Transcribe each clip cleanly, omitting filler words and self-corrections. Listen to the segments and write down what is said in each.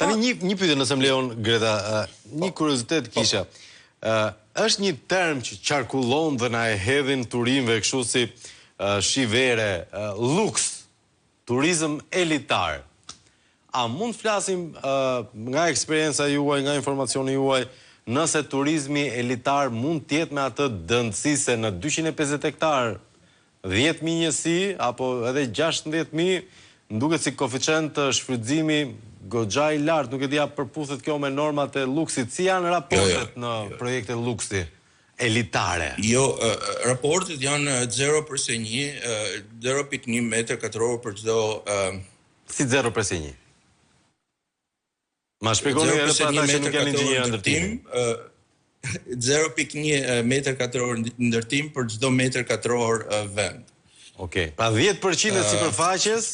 Tani një një pyetje nëse më lejon Greta, një po. kuriozitet po. kisha. Ë është një term që qarkullon dhe na e hedhin turinjve kështu si shi vere, luks, turizëm elitar. A mund të flasim nga eksperienca juaj, nga informacioni juaj, nëse turizmi elitar mund të jetë me atë dendësi se në 250 hektarë 10,000 njësi apo edhe 16,000, më duket si koeficient shfrytëzimi goxha i lartë, nuk e di a përputhet kjo me normat e luksit, si janë raportet në projekte luksi elitare? Jo, raportet janë 0,1, 0.1 metër katror për çdo Si 0,1? Ma shpjegoni edhe për ata që nuk janë inxhinierë ndërtimi. 0.1 metër katror ndërtim për çdo metër katror vend. Okej. Pra 10% e sipërfaqes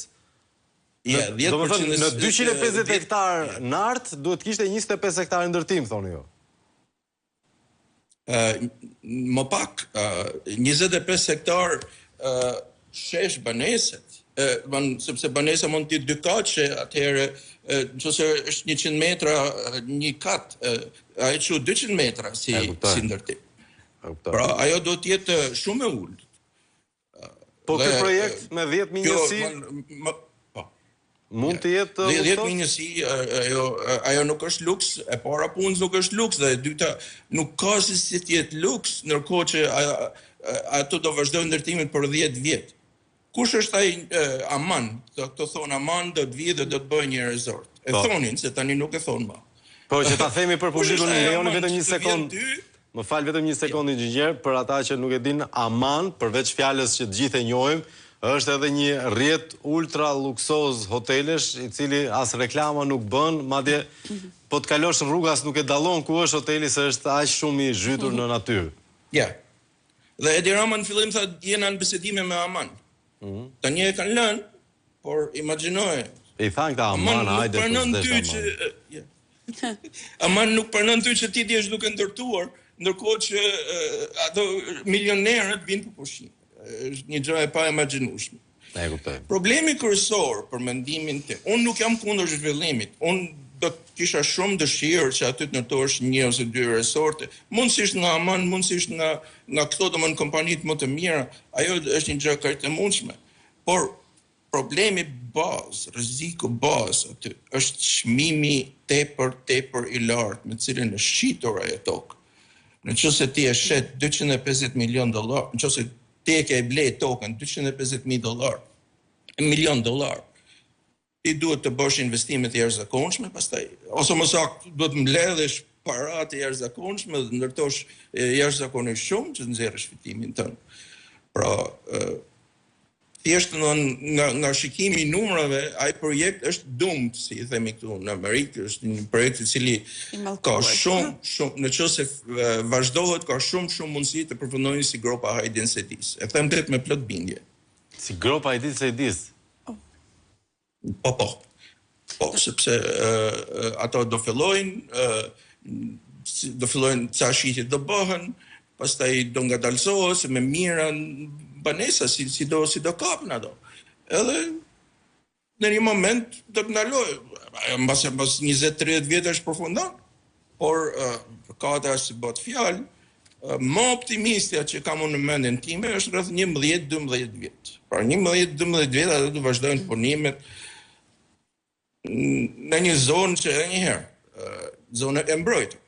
Ja, 10% domethënë në 250 hektar Nartë duhet të kishte 25 hektar ndërtim thoni ju. Më pak, 25 hektar shesh baneset, sepse banesa mund të jetë dy katëshe, atëherë nëse është 100 metra një kat, ajo quhet 200 metra si si ndërtim. Pra ajo do të jetë shumë e ulët. Po ky projekt me 10.000 njësi? Po. Mund të jetë luksoz? 10.000 njësi, ajo, ajo nuk është luks, e para punës nuk është luks, dhe e dyta nuk ka si si të jetë luks, ndërkohë që ato do vazhdojnë ndërtimin për 10 vjet. Kush është ai Aman? Do të thonë Aman do të vijë dhe do të bëjë një resort. E po. thonin se tani nuk e thonë më. Po që ta themi për publikun, lejoni vetëm një sekondë. Më fal vetëm një sekondë inxhinier, për ata që nuk e dinë, Aman, përveç fjalës që të gjithë e njohim, është edhe një rrjet ultra luksoz hotelesh, i cili as reklama nuk bën, madje po të kalosh në rrugë as nuk e dallon ku është hoteli se është aq shumë i zhytur në natyrë. Ja. Dhe Edi Rama në fillim tha jena në bisedime me Aman. Mm. Tani e kanë lënë, por imagjinoje. I thanë këta Aman, hajde po s'desh Aman. Aman nuk pranon ty që ti të jesh duke ndërtuar, ndërkohë që ato milionerët vinë për pushim. Është një gjë e paimagjinueshme. E kuptoj. Problemi kryesor për mendimin tim, unë nuk jam kundër zhvillimit. Unë do të kisha shumë dëshirë që aty të ndërtohesh një ose dy resorte, mundësisht nga Aman, mundësisht nga nga këto domethënë kompanitë më të mira, ajo është një gjë krejt e mundshme. Por Problemi bazë, rreziku bazë aty është çmimi tepër tepër i lartë me të cilin është shitur ajo tokë. Në qoftë se ti e shet 250 milion dollar, në qoftë se ti e ke ble tokën 250 mijë dollar, milion dollar, ti duhet të bësh investime të jashtëzakonshme, pastaj ose më saktë duhet të mbledhësh para të jashtëzakonshme dhe ndërtosh jashtëzakonisht shumë që të nxjerrësh fitimin tënd. Pra, Thjesht nga nga shikimi i numrave, ai projekt është doomed, si i themi këtu në Amerikë, është një projekt i cili ka shumë shumë, në qoftë se vazhdohet ka shumë shumë mundësi të përfundojë si gropa e Hajdin Sejdisë. E them këtë me plot bindje. Si gropa e Hajdin Sejdisë. Po, po. Po, sepse ato do fillojnë, do fillojnë ca shitje do bëhen, pastaj do ngadalësohet se me mijëra banesa si si do si do kapen ato. Edhe në një moment do të ndalojë. Ajo mbase mbas 20-30 vjetësh përfundon. Por për kate s'bëhet fjalë, më optimistja që kam unë në mendjen time është rreth 11-12 vjet. Pra 11-12 vjet ato do vazhdojnë punimet në një zonë që edhe një herë, zonë e mbrojtur.